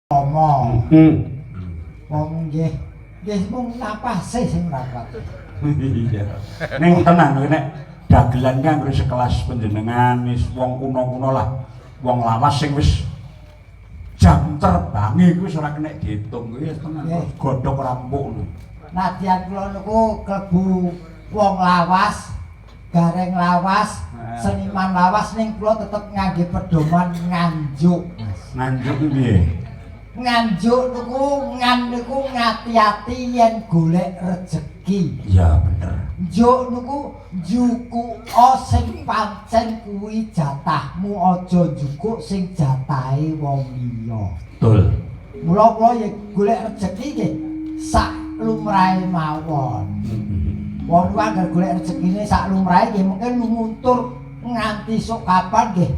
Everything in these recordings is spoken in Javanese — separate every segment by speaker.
Speaker 1: Rama. Wong nggih nggih mung napase sing mrapat.
Speaker 2: Iya. Ning tenan nek dagelan kan wis sekelas panjenengan wis wong kuno-kuno lah. Wong lawas sing wis jam terbange kuwi wis ora kena diitung kuwi wis tenan. Godhog rampung.
Speaker 1: Nadyan kula niku klebu wong lawas, gareng lawas, seniman lawas, ning kula tetep ngangge pedoman Nganjuk, Mas.
Speaker 2: Nganjuk kuwi piye?
Speaker 1: Nganjuk niku, ngan niku ngati-ati yen golek rejeki.
Speaker 2: Iya, bener.
Speaker 1: Njuk niku njukuka sing pancen kuwi jatahmu, aja njukuk sing jatahe wong liya.
Speaker 2: Betul.
Speaker 1: Mula kula ya golek rejeki nggih sak lumrahe mawon. Wong kuwi angger golek rezekine sak lumrahe nggih mungkin lumuntur nganti sok kapan nggih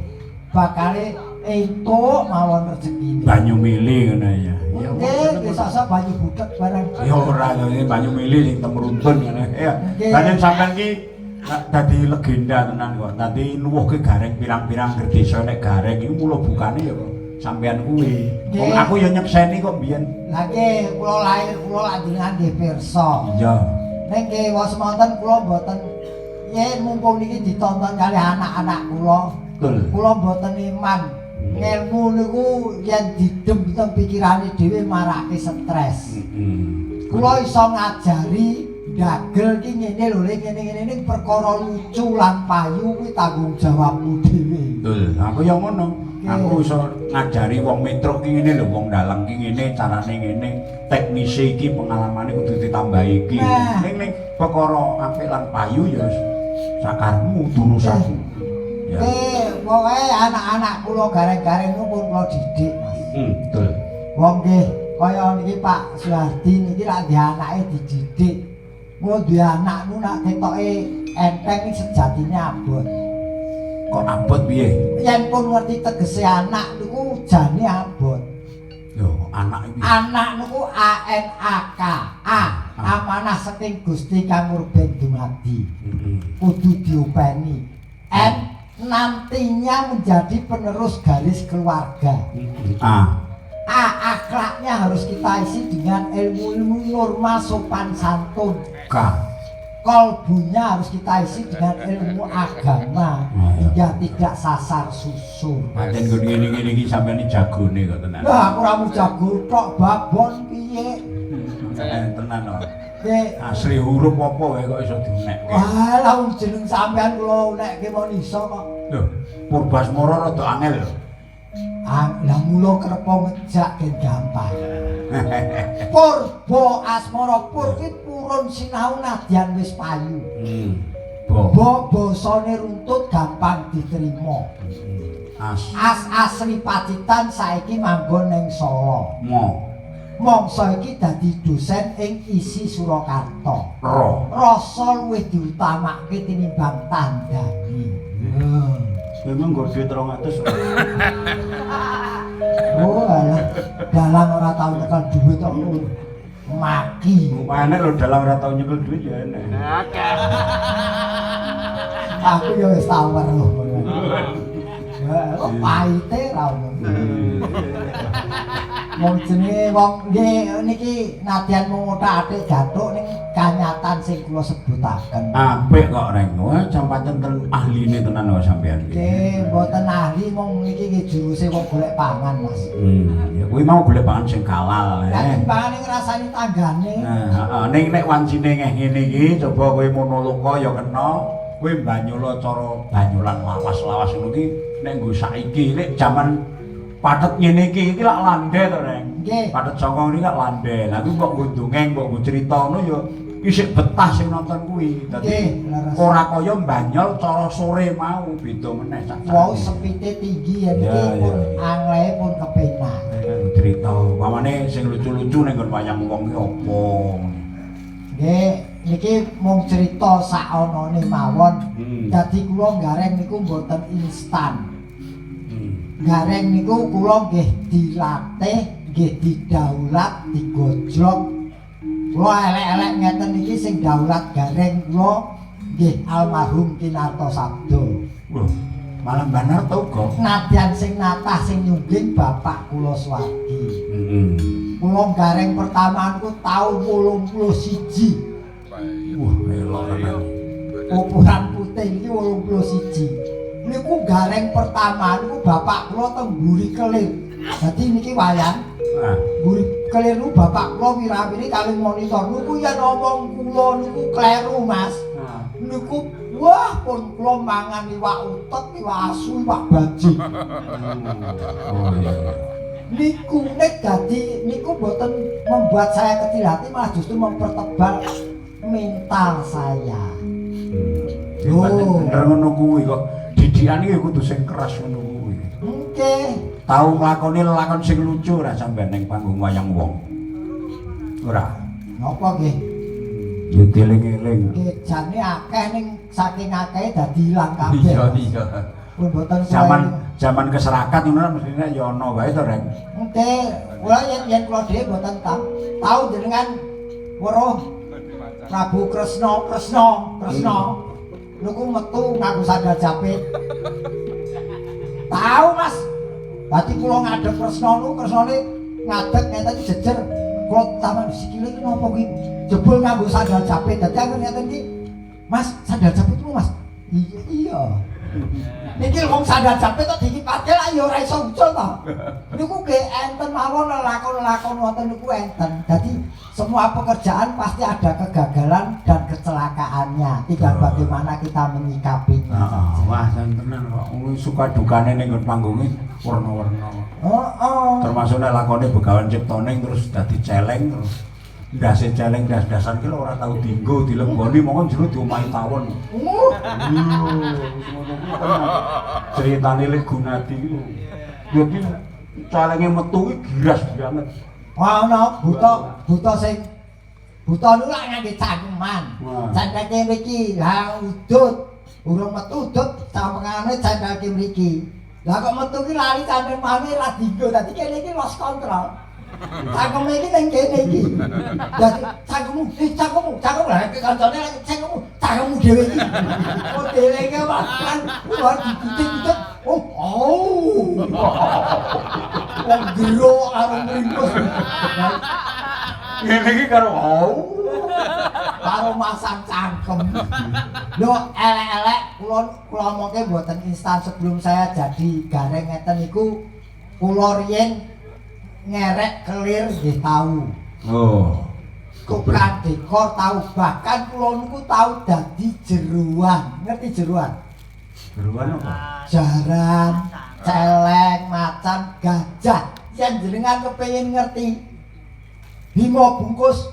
Speaker 1: bakale entuk mawon rezekine.
Speaker 2: Banyu mili ngono ya. Ya.
Speaker 1: Nggih, nggih sok-sok banyu butek barang.
Speaker 2: Ya ora ya, ini banyu mili sing temruntun ngono. Ya.
Speaker 1: Nggih.
Speaker 2: Pancen sampean ki dadi legenda tenan kok. Dadi nuwuhke gareng pirang-pirang desa, nek gareng iku mula bukane ya kok sampean kuwi. Wong aku ya nyekseni kok mbiyen.
Speaker 1: Lah nggih, kula lahir kula lak jenengan nggih pirsa.
Speaker 2: Iya.
Speaker 1: Ning nggih wonten kula mboten, yen mumpung niki ditonton kali anak-anak kula. Kula mboten iman. Ngelmu niku yen didem teng pikirane dhewe marake stres. Kula iso ngajari dagel ki ngene lho, Le, ngene-ngene, ning perkara lucu lan payu kuwi tanggung jawabmu dhewe.
Speaker 2: Betul. Aku ya ngono. Aku iso ngajari wong metruk ki ngene lho, wong dalang ki ngene, carane ngene, teknisi iki pengalamane kudu ditambahi iki.
Speaker 1: Nah.
Speaker 2: Ning ning perkara apik lan payu ya wis sakarepmu, urusanmu. Ya.
Speaker 1: Pokoke anak-anak kula gareng-gareng niku pun kula didik, Mas.
Speaker 2: Betul.
Speaker 1: Wong nggih kaya niki Pak Suhardi niki lak ndek anake dididik. Mula duwe anak nu nak ketoke enteng, iki sejatine abot.
Speaker 2: Kok abot piye?
Speaker 1: Yen pun ngerti tegese anak niku jane abot.
Speaker 2: Lho, anak iki.
Speaker 1: Anak niku A N A K. A, amanah saking Gusti kang murbeng dumadi. Kudu diopeni. N, nantinya menjadi penerus garis keluarga.
Speaker 2: A.
Speaker 1: A, akhlaknya harus kita isi dengan ilmu-ilmu norma sopan santun.
Speaker 2: K.
Speaker 1: Kolbunya harus kita isi dengan ilmu agama hingga tidak sasar susur.
Speaker 2: Pancen nggon ngene-ngene iki sampeyan iki jagone kok tenan.
Speaker 1: Lah, aku ora mung jago tok, babon piye?
Speaker 2: Tenan kok.
Speaker 1: Nggih.
Speaker 2: Asli huruf apa wae kok iso diunekke.
Speaker 1: Wah, lah wong jeneng sampean kula unekke mon iso kok.
Speaker 2: Lho, Purbasmara rada angel lho.
Speaker 1: Ah, lah mula krepa ngejak gen gampang. Purba Asmara, pur ki purun sinau nadyan wis payu.
Speaker 2: Bo.
Speaker 1: Bo, basane runtut gampang diterima.
Speaker 2: As.
Speaker 1: As, asli Pacitan, saiki manggon ning Solo.
Speaker 2: Mo.
Speaker 1: Mangsa iki dadi dosen ing ISI Surakarta.
Speaker 2: Ro.
Speaker 1: Rasa luwih diutamake tinimbang tandani.
Speaker 2: Memang nggo duit 200.
Speaker 1: Oh, alah, dalang ora tau nyekel duit kok maki.
Speaker 2: Enek lho dalang ora tau nyekel duit ya enek.
Speaker 1: Aku ya wis tau weruh. Wah, pahite ra ono. Wong jenenge wong nggih niki nadyan mung othak-athik gathuk, ning kanyatan sing kula sebutaken.
Speaker 2: Apik kok, Reng. Wah, pancen ahline tenan kok sampean iki.
Speaker 1: Nggih, mboten ahli, mung niki nggih juruse wong golek pangan, Mas.
Speaker 2: Ya kuwi mau golek pangan sing halal.
Speaker 1: Lah, timbangane ngrasani tanggane.
Speaker 2: Nah, heeh, ning nek wancine ngeh ngene iki coba kowe monoloka ya kena, kowe banyola cara banyolan lawas-lawas ngono ki nek nggo saiki, nek jaman pathet ngene iki iki lak landhe to, Reng.
Speaker 1: Nggih.
Speaker 2: Pathet sanga ngene lak landhe. Lah kuwi mbok nggo dongeng, mbok nggo cerita ngono ya isih betah sing nonton kuwi. Dadi
Speaker 1: Nggih, leres.
Speaker 2: Ora kaya banyol cara sore mau, beda meneh sak.
Speaker 1: Wau sepite tinggi ya niki pun anglehe pun kepenak.
Speaker 2: Cerita pamane sing lucu-lucu ning nggon wayang wong ki apa?
Speaker 1: Nggih, niki mung cerita sakonone mawon. Dadi kula gareng niku mboten instan. Gareng niku kula nggih dilatih, nggih didaulat, digojlok. Kula elek-elek ngeten iki sing daulat gareng kula nggih almarhum Kinarto Sabdo.
Speaker 2: Wah. Malah Mbah Narto uga.
Speaker 1: Nadyan sing natah sing nyungging bapak kula Suwardi.
Speaker 2: Heeh.
Speaker 1: Kula gareng pertama niku taun 81.
Speaker 2: Wah, elok tenan.
Speaker 1: Ukuran putih iki 81. Niku gareng pertama niku bapak kula teng mburi kelir. Dadi niki wayang
Speaker 2: Ah,
Speaker 1: mburi kelir niku bapak kula wirawiri kalih monitor niku yen omong kula niku kleru, Mas.
Speaker 2: Ah.
Speaker 1: Niku wah pun kula mangan iwak utek, iwak asu, iwak bajing.
Speaker 2: Oh iya.
Speaker 1: Niku nek dadi niku mboten membuat saya kecil hati, malah justru mempertebal mental saya.
Speaker 2: Hmm.
Speaker 1: Oh.
Speaker 2: Bener ngono kuwi kok. Didikan iki kudu sing keras ngono kuwi.
Speaker 1: Nggih.
Speaker 2: Tau nglakoni lelakon sing lucu ora sampean ning panggung wayang wong? Ora.
Speaker 1: Napa nggih?
Speaker 2: Ya dieling-eling.
Speaker 1: Nggih jane akeh ning saking akeh dadi ilang kabeh.
Speaker 2: Iya, iya.
Speaker 1: Pun mboten
Speaker 2: Zaman zaman keserakat ngono mestine ya ana wae to, Reng.
Speaker 1: Nggih, kula yen yen kula dhewe mboten tau jenengan weruh Prabu Kresna, Kresna, Kresna. Niku metu nganggo sandal japit. Tahu, Mas. Dadi kula ngadep Kresna niku, Kresnane ngadeg ngeten iki jejer. Kula taman sikile iki napa kuwi? Jebul nganggo sandal japit. Dadi aku ngeten iki, Mas, sandal japit ku, Mas. Iya, iya. Niki wong sandal japit kok dikipatke lak ya ora iso ucul to. Niku nggih enten mawon lelakon-lelakon wonten niku enten. Dadi semua pekerjaan pasti ada kegagalan dan kecelakaannya. Tinggal bagaimana kita menyikapinya
Speaker 2: Heeh,
Speaker 1: saja.
Speaker 2: wah tenan kok. Ngono suka dukane ning nggon panggunge warna-warna.
Speaker 1: Heeh.
Speaker 2: Termasuk nek lakone Begawan Ciptoning terus dadi celeng terus ndase celeng ndas-ndasan ki lho ora tau dienggo dileboni mongko jero diomahi tawon. Iya, ngono kuwi tenan. Ceritane Lek Gunadi ku. Dadi celenge metu kuwi giras banget.
Speaker 1: Wah ana buta buta sing buta niku lak ngangge cangkeman.
Speaker 2: Wah.
Speaker 1: Cangkeme mriki, lah udut. Urung metu udut cangkemane cangkeme mriki. Lah kok metu ki lali cangkemane ra dienggo. Dadi kene iki lost control. Cangkeme iki ning kene iki. Dadi cangkemmu, eh cangkemmu, cangkemmu lah iki kancane lagi cangkemmu, cangkemmu dhewe iki. Modele iki kan luar dibutik-butik. Oh, oh. Wong gero karo mrimpus.
Speaker 2: Ngene iki karo au.
Speaker 1: Karo masang cangkem. Lho elek-elek kula kula omongke mboten instan sebelum saya jadi gareng ngeten niku kula riyen ngerek kelir nggih tau.
Speaker 2: Oh.
Speaker 1: Tukang dekor tau, bahkan kula niku tau dadi jeruan. Ngerti jeruan?
Speaker 2: Jeruan apa?
Speaker 1: Jaran, celeng, macan, gajah. Yen jenengan kepengin ngerti Bimo bungkus